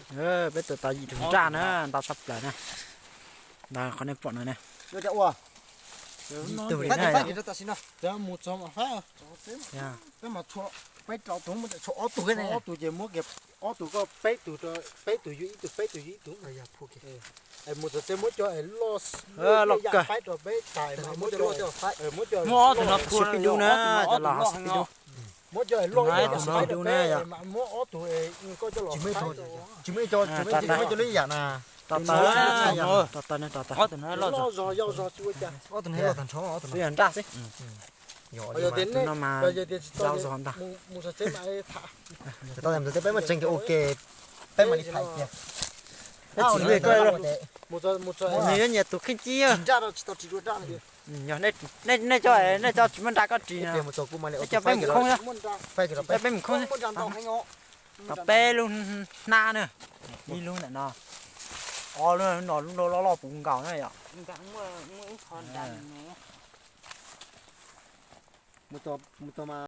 Peb tua tau yim tus nraj na, ntau tshaj plaws na. Ntau qhov nej pom no na. Yim tus li na. Peb mas tshuav peb rau tus, tshuav ob tug, ob tug ces muab kiag ob tug, koj peb tug, peb tug yug ib tug, peb tug yug ib tug. Mus txog txeb muab cov loj, loj kawg, faib rau peb tas, muab ob tug no pib dub na, cov los ho xav pib dub. Muab cov loj, muab ob tug, koj coj los, tsis muaj ib co, tsis muaj ib co li yam na. Rau taw, rau taw, rau taw. Loj zog yau zog tsis ua cas. Ob tug no yog nraj xwb. Yog tias nej, yog tias tsis tau, mus txog txeb mas tham. Tsis tau, peb muaj tseeb ces ua ke, peb mam li tham kiag. Nyias yuav nyias tus kheej cib. Yog nej cov, nej cov tsis muaj nraj koj ris no, coj peb mus khoob, coj peb mus khoob. Tau peb lub hnab na, ib lub ntawm no, ob lub no, lub loj loj puv nkaus na yom. Mus txog mas